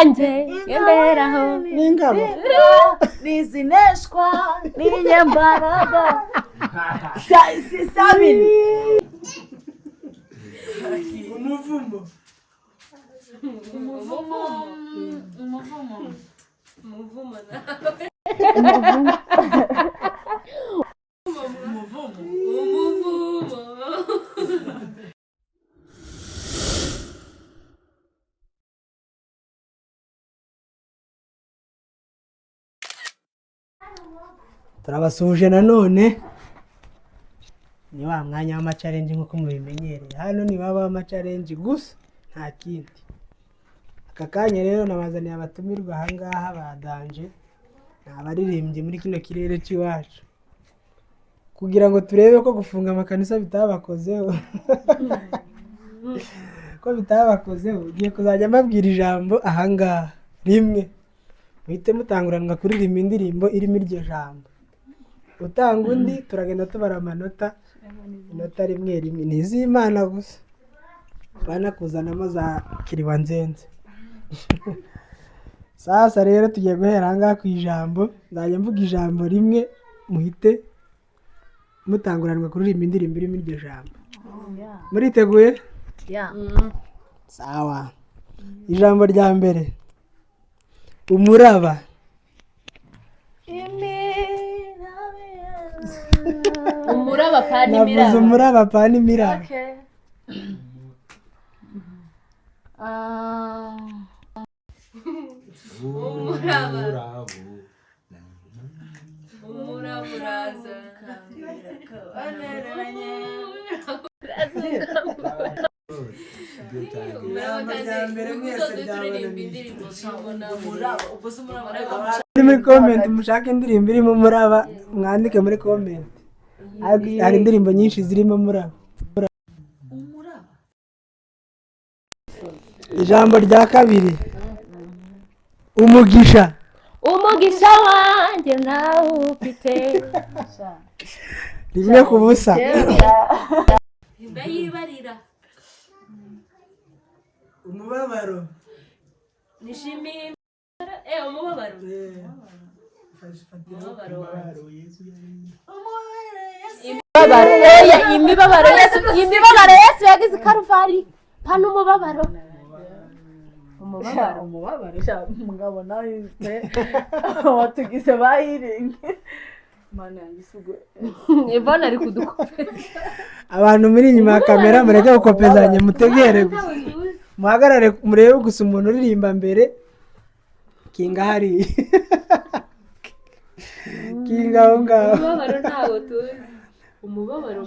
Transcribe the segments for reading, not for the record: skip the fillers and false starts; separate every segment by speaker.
Speaker 1: Yanjye ngenderaho.
Speaker 2: N'ingabo.
Speaker 3: Nizineshwa n'inyembaraga. Sabiri.
Speaker 2: Umuvumo.
Speaker 4: Umuvumo, umuvumo, umuvumo. Umuvumo, umuvumo.
Speaker 2: Turabasuhuje nanone. Ni wa mwanya w'amachallenge nk'uko mubimenyereye. Hano ni baba w'amachallenge gusa, nta kindi. Aka kanya rero nabazaniye abatumirwa ahangaha ba danger, ni abaririmbyi muri kino kirere cy'iwacu, kugira ngo turebe ko gufunga amakanisa bitabakozeho, ko bitabakozeho. Ugiye kuzajya mbabwira ijambo ahangaha rimwe, muhite mutanguranwa kuririmba indirimbo irimo iryo jambo. Utanga undi, turagenda tubara amanota, inota rimwe rimwe. Ni iz'Imana gusa, bana kuzanamo za kiribanzenze. Sasa rero tugiye guhera ahangaha ku ijambo. Nzajya mvuga ijambo rimwe, muhite mutanguranwa kuririmba indirimbo irimo iryo jambo. Muriteguye? Sawa. Ijambo rya mbere: umuraba.
Speaker 1: Umuraba pani.
Speaker 2: Navuze
Speaker 1: Imiraba.
Speaker 2: Umuraba pani imiraba.
Speaker 3: Okay. Ah,
Speaker 4: Umuraba, umuraba uraza. Umuraba utanze turirimba indirimbo zirimo
Speaker 5: Umuraba, ubwo se umuraba?
Speaker 2: Muri muri comment mushake indirimbo irimo umuraba, mwandike muri comment. Hari indirimbo nyinshi zirimo umuraba.
Speaker 5: Umuraba.
Speaker 2: Ijambo rya kabiri: umugisha.
Speaker 1: Umugisha wanjye nawe ufite.
Speaker 2: 1-0.
Speaker 4: Ndayibarira.
Speaker 2: Umubabaro.
Speaker 4: Nishimiye umubabaro, umubabaro wanjye.
Speaker 1: Imibabaro, oya, imibabaro Yesu, imibabaro Yesu yagize i Karuvari, pana umubabaro, umubabaro.
Speaker 3: Umubabaro sha, mugabo nawe pe watugize bayiringe, Mana yanjye isugwe.
Speaker 1: Ivone ari kudukopeza.
Speaker 2: Abantu muri inyuma ya kamera, mureke gukopezanya, mutegere gusa, muhagarare murebe gusa umuntu uririmba mbere. Kinga hariya, kinga aho ngaho.
Speaker 1: Umubabaro ntawo tuzi, umubabaro.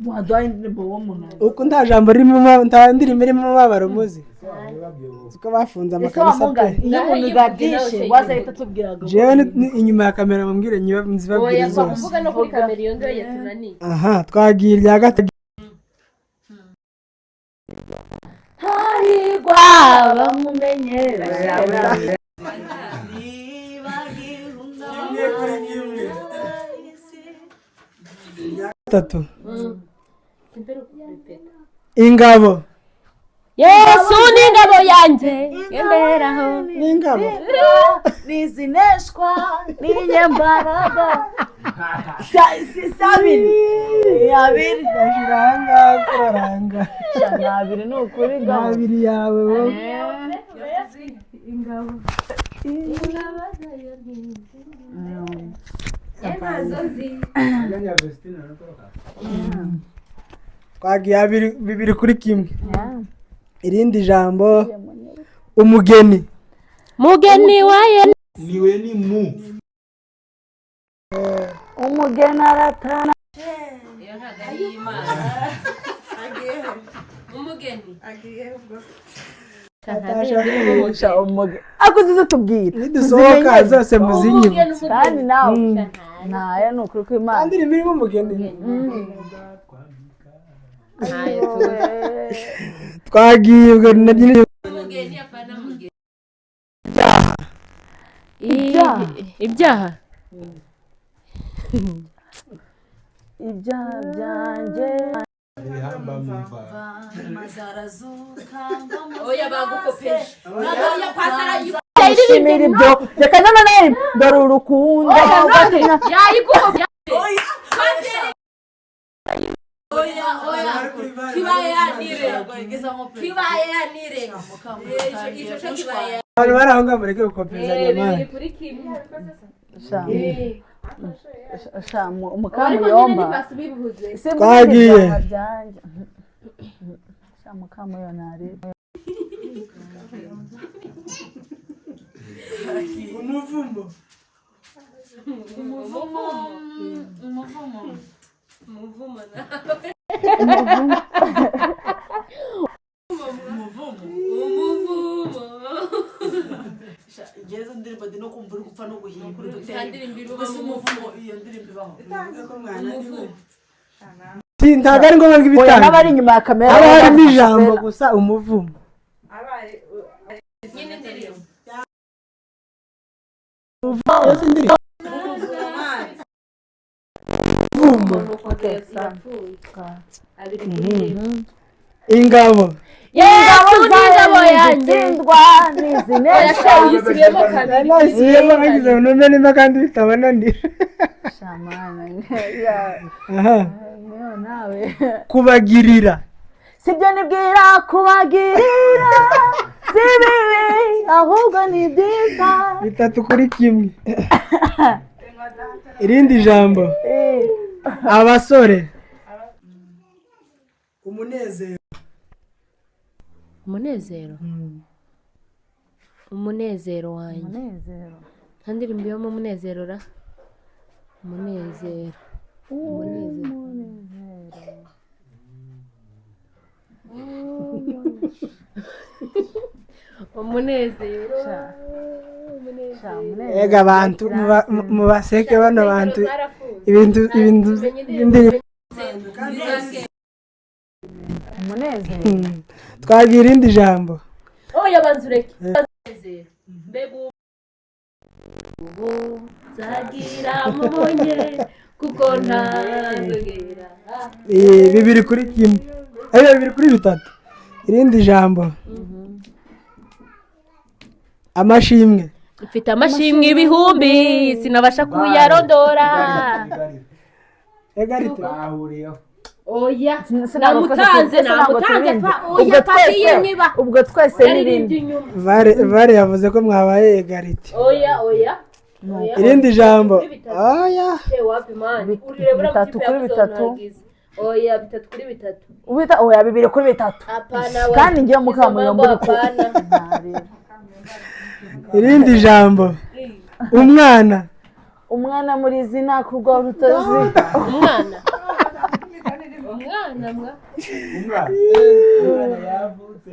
Speaker 3: Waduhaye indirimbo wo muntu.
Speaker 2: Uko nta jambo ririmo nta ndirimbo irimo umubabaro muzi, siko bafunze
Speaker 3: Ese
Speaker 2: amakanisa pe.
Speaker 3: wamugani iyo
Speaker 1: Naho
Speaker 3: umuntu
Speaker 1: yivuge
Speaker 3: bwabyishe
Speaker 1: nawe.
Speaker 3: Wazahita atubwira ngo
Speaker 2: Jewe inyuma ya kamera mubwire nzibabwire
Speaker 1: Oya,
Speaker 2: zose.
Speaker 1: kuvuga no kuri kamera, iyo ngiyo yatunaniye.
Speaker 2: Aha twagiye irya gatatu.
Speaker 3: Hahirwa bamumenyera.
Speaker 2: 1-1. Gatatu: ingabo.
Speaker 1: Yesu ni ingabo yanjye ngenderaho.
Speaker 2: N'ingabo.
Speaker 3: Nizineshwa n'inyembaraga. Sabiri, abiri.
Speaker 2: Gashyira ahangaha kuraranga.
Speaker 3: Ni abiri, ni ukuri ngabo.
Speaker 2: Abiri yawe wowe.
Speaker 1: Ingabo zayo ntazo nzi.
Speaker 2: Twagiye abiri, 2-1. Irindi jambo: umugeni.
Speaker 1: Mugeni wa Yesu.
Speaker 6: Niwe ni mu.
Speaker 3: Umugeni aratana.
Speaker 4: Iyo ntabwo ari iy'Imana, umugeni.
Speaker 3: Umugeni akuzize tubwira.
Speaker 2: Nidusohoka zose muzinyibutse.
Speaker 3: Kandi nawe ntayo, ni ukuri kw'Imana.
Speaker 2: Kandi irimo umugeni.
Speaker 1: Ntayo tuzi.
Speaker 2: Twagiye ubwo nabyo.
Speaker 4: Umugeni, apana mugeni.
Speaker 1: Ibyaha.
Speaker 3: Ibyaha byanjye.
Speaker 6: Ibihamba mva.
Speaker 5: Maze arazuka ngo
Speaker 4: Oya, bagukopeje. Oya, pasara.
Speaker 3: Nshimira ibyo, reka none nari dore urukundo.
Speaker 1: Yayiguha.
Speaker 5: Oya, oya.
Speaker 4: Kibayanire. Kibayanire. Icyo cyo kibayanire.
Speaker 2: Abantu bari aho ngaho mureke gukopezanya
Speaker 1: Bibiri
Speaker 2: mani.
Speaker 1: kuri kimwe.
Speaker 3: Sha, sha,
Speaker 1: Ariko nyine
Speaker 3: mukamuyomba
Speaker 1: ntibasubibuze.
Speaker 3: Si muri
Speaker 2: Twagiye.
Speaker 3: ibyama byanjye. Sha, mukamuyo nari
Speaker 2: Umuvumo.
Speaker 5: Umuvumo, umuvumo.
Speaker 4: Umuvumo nawe.
Speaker 5: Umuvumo.
Speaker 4: Umuvumo.
Speaker 5: Sha, ngewe ndirimbo ndi no kumva uri gupfa no guhimba uri
Speaker 4: Nta
Speaker 5: dutera.
Speaker 4: ndirimbo
Speaker 5: Ubwo si
Speaker 4: ibamo.
Speaker 5: umuvumo, iyo ndirimbo ibaho.
Speaker 4: Umuvumo.
Speaker 2: Si, ntabwo ari ngombwa ngo
Speaker 3: Oya,
Speaker 2: ibitange.
Speaker 3: n'abari inyuma ya kamera
Speaker 2: Haba harimo ijambo gusa, umuvumo.
Speaker 4: Nyine indirimbo.
Speaker 2: Yose indirimbo. Umuvumo.
Speaker 1: Abiri kuri rimwe.
Speaker 2: Ingabo.
Speaker 1: Yesu ni ingabo yanjye.
Speaker 3: Zitsindwa n'izinesha.
Speaker 1: Uyisubiyemo kabiri.
Speaker 2: Nasubiyemo nagize ngo numve nimba kandi bitabananira.
Speaker 3: Sha, mana ya.
Speaker 2: Aha.
Speaker 3: Niyo nawe.
Speaker 2: Kubagirira.
Speaker 3: Sibyo nibwira kubagirira si bibi, ahubwo ni byiza.
Speaker 2: 3-1. Irindi jambo. Abasore. Umunezero.
Speaker 4: Umunezero. Umunezero wanjye.
Speaker 3: Umunezero.
Speaker 4: Nta ndirimbo ibamo umunezero ra. Umunezero. Umunezero. Umunezero.
Speaker 3: Sha, umunezero.
Speaker 2: Ega abantu mubaseke bano bantu ibintu by'indirimbo.
Speaker 3: Umunezero.
Speaker 2: Twagira irindi jambo.
Speaker 1: Oya, banza ureke. Mbega ubu nzagira mubonye kuko ntazongera.
Speaker 2: 2-1, ari 2-3. Irindi jambo, amashimwe.
Speaker 1: Mfite amashimwe ibihumbi, sinabasha kuyarondora.
Speaker 2: Egarite.
Speaker 6: Bahuriyeho.
Speaker 1: Oya.
Speaker 3: Ntabwo twese
Speaker 1: Namutanze,
Speaker 3: twese ntabwo
Speaker 1: namutanze
Speaker 3: turirimbye.
Speaker 1: fa
Speaker 3: Ubwo
Speaker 1: oya
Speaker 3: twese
Speaker 1: fatiye nyiba.
Speaker 3: Ubwo twese
Speaker 1: Yaririmbye
Speaker 3: n'ibindi.
Speaker 1: inyuma.
Speaker 2: Vare yavuze ko mwabaye egarite.
Speaker 1: Oya, oya. Oya.
Speaker 2: Irindi jambo.
Speaker 1: Kuri bitatu.
Speaker 2: Oya.
Speaker 1: Eh, wapi mani, urireba uriya
Speaker 3: Bitatu
Speaker 1: mutipe
Speaker 3: kuri
Speaker 1: yavuze
Speaker 3: bitatu.
Speaker 1: ntagize. Oya, 3-3.
Speaker 3: Wita oya, 2-3.
Speaker 1: Hapana we.
Speaker 3: Kandi ngewe
Speaker 1: Izo
Speaker 3: mukamuyomba
Speaker 1: mambo
Speaker 3: uri ku
Speaker 1: hapana.
Speaker 3: Ntareba.
Speaker 2: Irindi jambo, umwana.
Speaker 3: Umwana muri zina kurwa rutozi.
Speaker 1: Umwana, umwana mwa.
Speaker 6: Umwana. Umwana yavutse.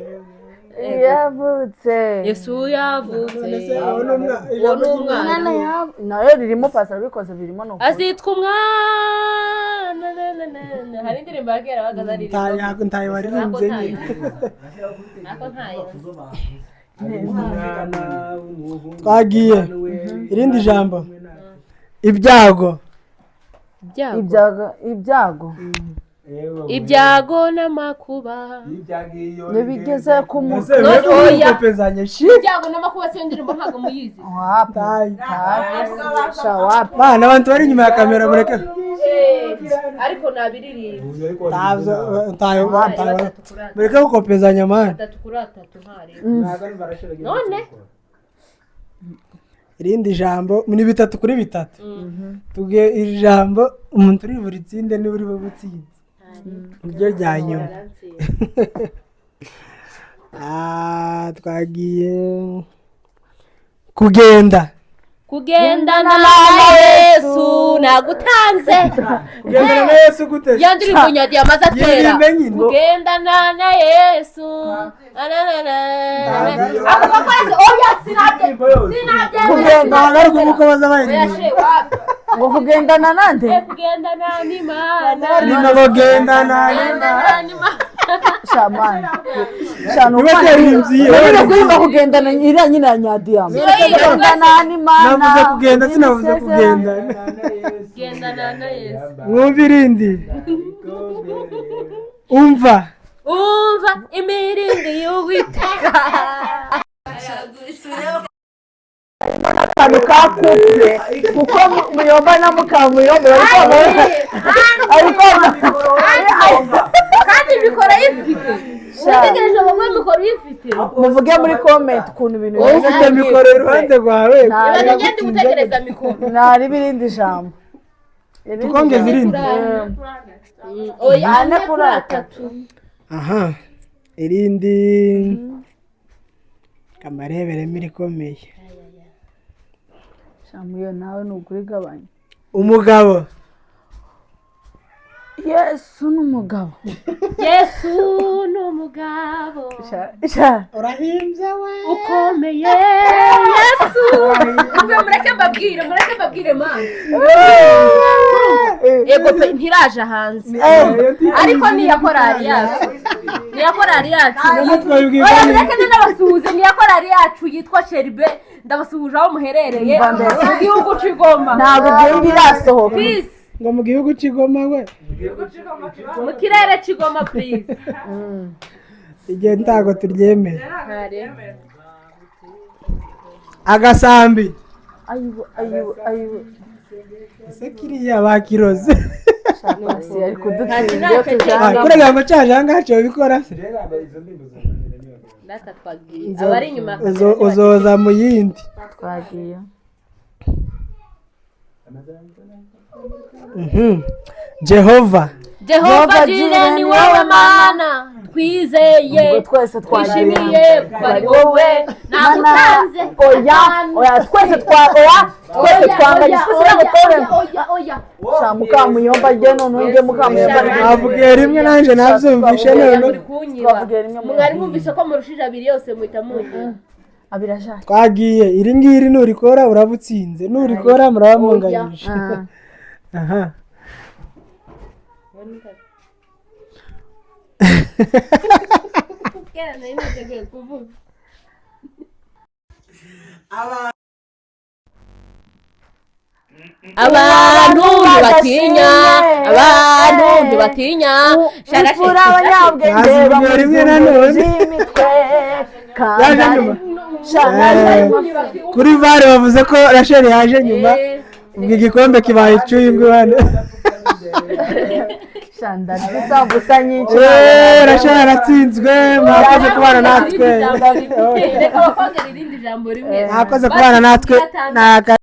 Speaker 3: Yavutse.
Speaker 4: Yesu yavutse.
Speaker 2: Uwo ni
Speaker 4: Uwo ni umwana.
Speaker 3: Umwana nayo ririmo pasara bikoze birimo no
Speaker 4: Azitwa umwana. Na, na, na, na. Hari indirimbo ya kera baga baririmba.
Speaker 2: Ntayo
Speaker 4: Nako
Speaker 2: waririmbye
Speaker 4: ntayo.
Speaker 2: nyine.
Speaker 4: Nako ntayo.
Speaker 6: Umwana w'umuhungu.
Speaker 2: Twagiye. Irindi jambo, ibyago.
Speaker 4: Ibyago.
Speaker 3: Ibyago, ibyago.
Speaker 4: Ibyago n'amakuba.
Speaker 6: Ibyago iyo
Speaker 3: Bigeze ku
Speaker 2: Ese
Speaker 3: mutwe.
Speaker 2: mwe
Speaker 4: Oya.
Speaker 2: mukopezanye shi.
Speaker 1: Ibyago n'amakuba, siyo ndirimbo ntabwo muyizi.
Speaker 3: Wapi.
Speaker 2: Tayo.
Speaker 3: Sha, wapi.
Speaker 2: Bana, abantu bari inyuma ya kamera mureke.
Speaker 1: Ariko nabiririmba.
Speaker 2: Ntabyo ntayo ntayo.
Speaker 4: 3-3.
Speaker 2: Mureke gukopezanya mani.
Speaker 4: 3-3 ntareba. None?
Speaker 2: Irindi jambo ni 3-3. Tubwiye iri jambo, umuntu uri buritsinde niba uri butsinze niryo rya nyuma. Ah, twagiye, kugenda.
Speaker 1: Kugendana na Yesu nagutanze.
Speaker 2: Kugendana na Yesu gute?
Speaker 1: Ya ndirimbo nyadi yamaze atera.
Speaker 2: Yiririmbe nyine.
Speaker 1: Kugendana na Yesu. Ako gakoze, oya, sinabye, sinabye.
Speaker 2: Ntabwo ari ukuvuga ko baza
Speaker 1: Oya
Speaker 2: bayiririmba.
Speaker 1: she, wapi.
Speaker 3: Ngo kugendana nande?
Speaker 1: Eh, kugendana n'Imana.
Speaker 2: Nina bagendana.
Speaker 1: Kugendana n'Imana.
Speaker 3: Sha mana, sha, ni
Speaker 2: Niba yaririmbye iyo.
Speaker 3: Urabona kuririmba kugendana iriya nyine ya nyadiyama. Kugendana n'Imana.
Speaker 2: Navuze kugenda, sinavuze kugendana.
Speaker 4: Kugendana na Yesu.
Speaker 2: Mwumve irindi, umva.
Speaker 1: Umva imirindi y'Uwiteka.
Speaker 5: Tureba.
Speaker 3: akantu ka couple, kuko Muyomba na Mukamuyomba bari kwamamaza, ari kwamamaza.
Speaker 4: Kandi mikoro uyifite, utegereje ngo nguhe mikoro uyifite.
Speaker 3: Muvuge muri comment ukuntu ibintu
Speaker 2: Wowe ufite mikoro iruhande rwawe.
Speaker 4: Ibaze ngende gutegereza mikoro.
Speaker 3: Nariba irindi jambo.
Speaker 2: Tukongeza irindi.
Speaker 4: Oya.
Speaker 3: Ane kuri atatu.
Speaker 2: Aha, irindi kamareberemo irikomeye.
Speaker 3: Shamuyo, nawe ni ukurigabanya.
Speaker 2: Umugabo.
Speaker 3: Yesu ni umugabo.
Speaker 4: Yesu ni umugabo.
Speaker 3: Sha.
Speaker 2: Urahimbye we.
Speaker 4: Ukomeye Yesu. Mbe mureke mbabwire, mureke mbabwire mana. Yego pe, ntiraje hanze, ariko ni iya korali yacu, ni iya korali yacu. Oya, mureke n'abasuhuze, ni iya korali yacu yitwa Sheribe. Ndabasuhuje aho muherereye mu gihugu cy'Igoma.
Speaker 3: Ntabwo ibyo birasohoka.
Speaker 4: Peace.
Speaker 2: Ngo mu gihugu cy'Igoma we.
Speaker 4: Mu kirere cy'Igoma, please.
Speaker 2: Igihe ntago turyemeye. Agasambi.
Speaker 3: Ayiwe, ayiwe, ayiwe!
Speaker 2: Ese kiriya bakiroze?
Speaker 3: Pasi ari kudutsinda iyo tujana.
Speaker 2: Kugira ngo cyaje ahangaha cyo bikora se.
Speaker 4: Data, twagiye, abari inyuma.
Speaker 2: Uzoza mu yindi.
Speaker 3: Twagiye.
Speaker 2: Jehova.
Speaker 4: Jehova Jire, ni wowe Mana twizeye.
Speaker 3: Ubwo twese twagiye.
Speaker 4: Twishimiye ko ari wowe nagutanze.
Speaker 3: Oya, oya, twese twa oya, twese twanganye, twese ntabwo twabona.
Speaker 4: Oya, oya.
Speaker 3: Sha Mukamuyomba, njye noneho njye Mukamuyomba.
Speaker 2: Avugiye rimwe nanjye nabyumvishe
Speaker 4: Oya,
Speaker 2: none.
Speaker 4: muri kunyiba.
Speaker 3: Twavugiye rimwe
Speaker 4: Mwari mwumvise ko murushije abiri yose, muhita munyiba.
Speaker 3: Abiri ashaje.
Speaker 2: Twagiye, iri ngiri nurikora uraba utsinze, nurikora muraba munganyije. Aha.
Speaker 4: Kera nari niteguye kuvuga. Abantu ntibatinya, abantu ntibatinya.
Speaker 3: Imfura, abanyabwenge.
Speaker 2: Nazivugira rimwe nanone.
Speaker 3: Imitwe.
Speaker 2: Yaje nyuma. Kuri VAR bavuze ko Rachel yaje nyuma, ubwo igikombe kibaye icyuye ingwane.
Speaker 3: Isambusa nyinshi.
Speaker 2: Rachel aratsinzwe, mwakoze kubana natwe.
Speaker 4: Reka bakongera irindi jambo rimwe.
Speaker 2: Mwakoze kubana natwe. Naka.